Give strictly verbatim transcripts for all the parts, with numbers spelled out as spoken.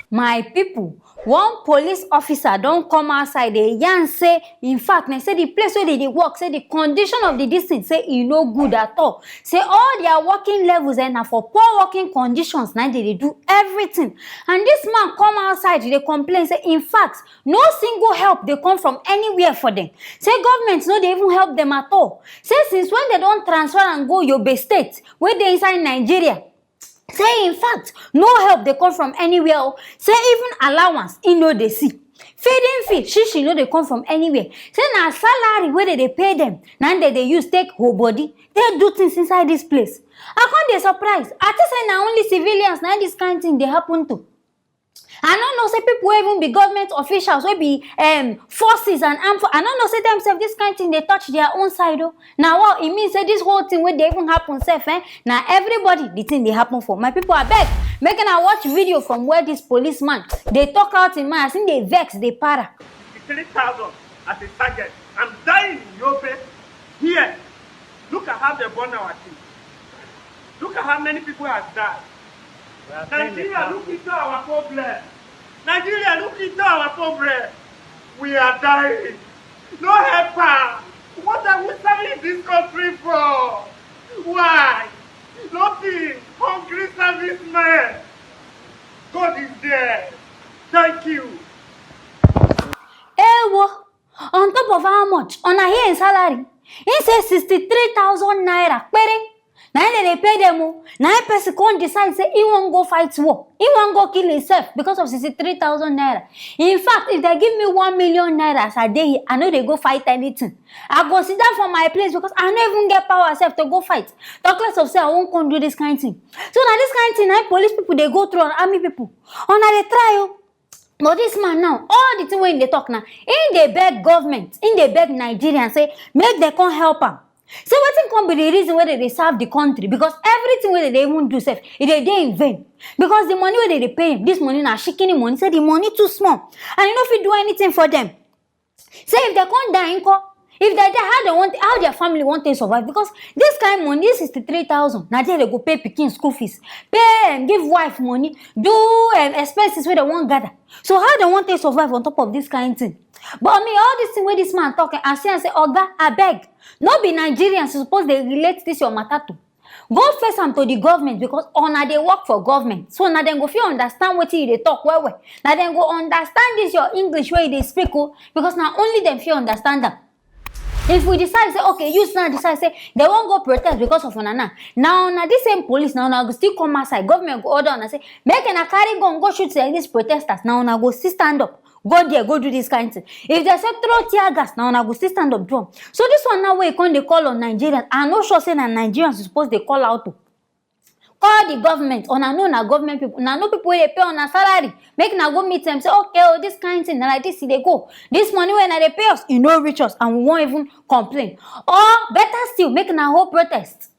My people, one police officer don come outside dey yarn say, in fact, na say the place wey they dey work, say the condition of the dis thing, say e no good at all. Say all their working levels, eh, na for poor working conditions na they dey do everything. And this man come outside dey complain say, in fact, no single help dey come from anywhere for them. Say government no dey even help them at all. Say since when they don transfer and go Yobe State, wey dey inside Nigeria, say in fact no help dey come from anywhere o. Say even allowance e no dey see, feeding fee shishi no dey come from anywhere. Say na salary wey dem dey pay dem na im dem dey use take hold body, take do things inside this place. I come dey surprise, I think say na only civilians na this kind thing dey happen to. I no know say people wey even be government officials, wey be um, forces and armed for, I no know say dem sef this kind thing dey touch their own side o. Na wow, e mean say this whole thing wey dey even happen sef, eh, na everybody the thing dey happen for. My people, abeg, make una watch video from where this policeman dey talk out im mind as im dey vex, dey para. Three thousand as a target. I'm dying in Yobe here. Look at how they burn our thing. Look at how many people have died. Nigeria, look into our problem. Nigeria, look into our problem. We are dying. No helper. What are we serving this country for? Why? Nothing. Hungry servicemen. God is there. Thank you. Ewo, on top of how much? Una hear im salary? He say sixty-three thousand naira pere. Na im dem dey pay dem o. Na im person come decide say he wan go fight war, he wan go kill himself because of sixty-three thousand naira. In fact, if they give me one million naira as I dey here, I no dey go fight anything. I go sit down for my place because I no even get power sef to go fight, talk less of say I wan come do this kind thing. So na this kind thing na im police people dey go through and army people. Una dey try o. But this man now, all the thing wey he dey talk now, he dey beg government, he dey beg Nigerians say make dem come help am. Say wetin come be the reason wey dem dey serve the country, because everything wey dem dey even do sef, e dey dey in vain. Because the money wey dem dey pay him, this money na shikini money, say the money too small and e no fit do anything for them. Say if dem come die nko, if dem die, how dem wan, how their family wan take survive? Because this kind money, this sixty-three thousand, na there dem go pay pikin school fees, pay um, give wife money, do um, expenses wey dem wan gather. So how dem wan take survive on top of this kind thing? But me, all this thing wey this man talk, eh, I see am say, oga, abeg, no be Nigerians you suppose dey relate this your matter to. Go face am to the government, because una dey work for government, so na dem go fit understand wetin you dey talk well well. Na dem go understand this your English wey you dey speak o, because na only dem fit understand am. If we decide say, okay, you now decide say dem wan go protest because of una now, na una, this same police, na una go still come outside, government go order una say make una carry gun go shoot um, these protesters, na una go still stand up go there go do this kind thing. If dem say throw tear gas, na una go still stand up do am. So this one now wey e come dey call on Nigerians, I no sure say na Nigerians you suppose dey call out o. Call the government, una know na government people, una know people wey dey pay una salary, make una go meet them, say, okay o, this kind thing na like this e dey go, this money wey una dey pay us, e no reach us and we wan even complain. Or better still, make una hold protest.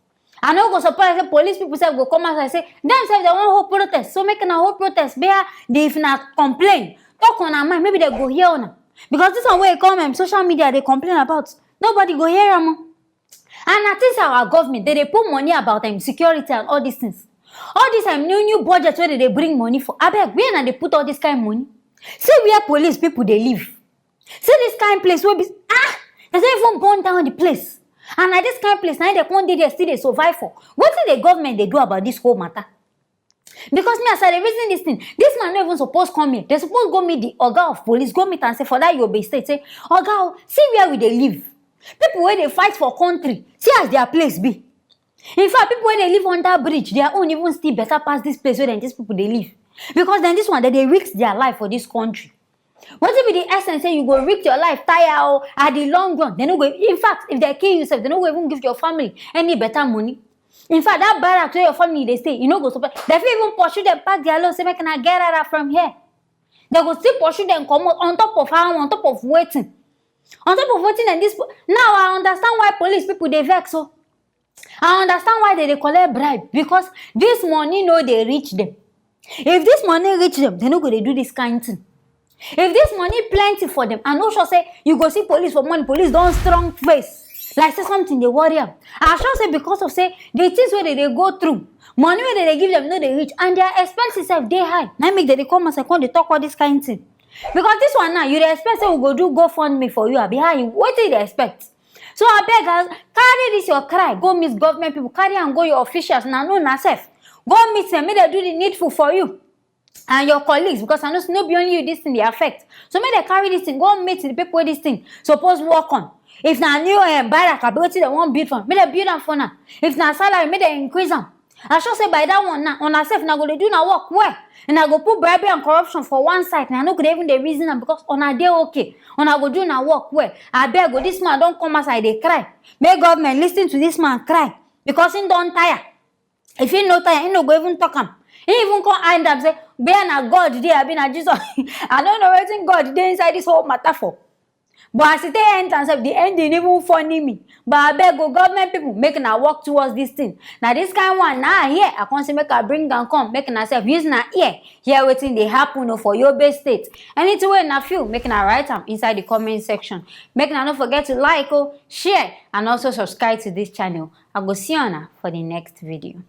I no go surprise say police people sef go come outside say dem sef dem wan hold protest, so make una hold protest, where the, if una complain, talk una mind, maybe dem go hear una. Because this one wey come um, social media dey complain about, nobody go hear am o. And I think say our government, dem dey put money about um, security and all these things. All this um, new new budget wey dem dey bring money for, abeg, where una dey put all this kind money? See where police people dey live. See this kind place wey be, ah, dem don even burn down the place. And na this kind place na im dem come dey there still dey survive for. Wetin the government dey do about this whole matter? Because me, as I dey reason this thing, this man no even suppose come here. Dem suppose go meet the oga of police, go meet am say for that Yobe State, say, oga o, see where we dey live. People wey dey fight for country, see as their place be. In fact, people wey dey live under bridge, their own even still better pass this place wey dem, these people dey live. Because then this one, dem dey risk their life for this country. Wetin be the essence say you go risk your life tire o, at the long run, dem no go, in fact, if dem kill you sef, dem no go even give your family any better money. In fact, that barrack wey your family dey stay, e no go support. Dem fit even pursue dem, pack their load, say make una get out from here. Dem go still pursue dem comot on top of how, on top of wetin? On top of wetin dem this po-, now I understand why police people dey vex o. I understand why dem dey collect bribe, because this money no dey reach dem. If this money reach dem, dem no go dey do this kind thing. If this money plenty for dem, I no sure say you go see police for morning, police don strong face like say something dey worry am. I sure say because of say the things wey dem dey go through, Money wey dem dey give dem no dey reach, and their expenses sef dey high. Na im make dem dey come outside come dey talk all this kind thing. Because this one now, you dey expect say we go do GoFundMe for you, abi how you, wetin you dey expect? So abeg, ah, carry this your cry go meet government people, carry am go your officials, una know una sef. Go meet them, make dem do the needful for you and your colleagues, because I know say no be only you this thing dey affect. So make dem carry this thing go meet the people wey this thing suppose work on. If na new, um, barrack, abi wetin dem wan build for, make dem build am for una. If na salary, make dem increase am. I sure say by that one now, una sef, una go dey do una work well. Una go put bribery and corruption for one side, una no go dey even dey reason am, because una dey okay. Una go do una work well. Abeg o, this man don come outside dey cry. Make government listen to this man cry, because he don tire. If he no tire, he no go even talk am. He even come hide am say, "Where na God dey, abi na Jesus?" I no know wetin God dey inside this whole matter for. But as e take enter sef, the ending even funny me. But abeg o, government people, make una work towards this thing. Na this kind one na here I come say make I bring am come, make una sef use una ear hear wetin dey happen o for Yobe State. Anything wey una feel, make una write am inside the comment section. Make una no forget to like o, share, and also subscribe to this channel. I go see una for the next video.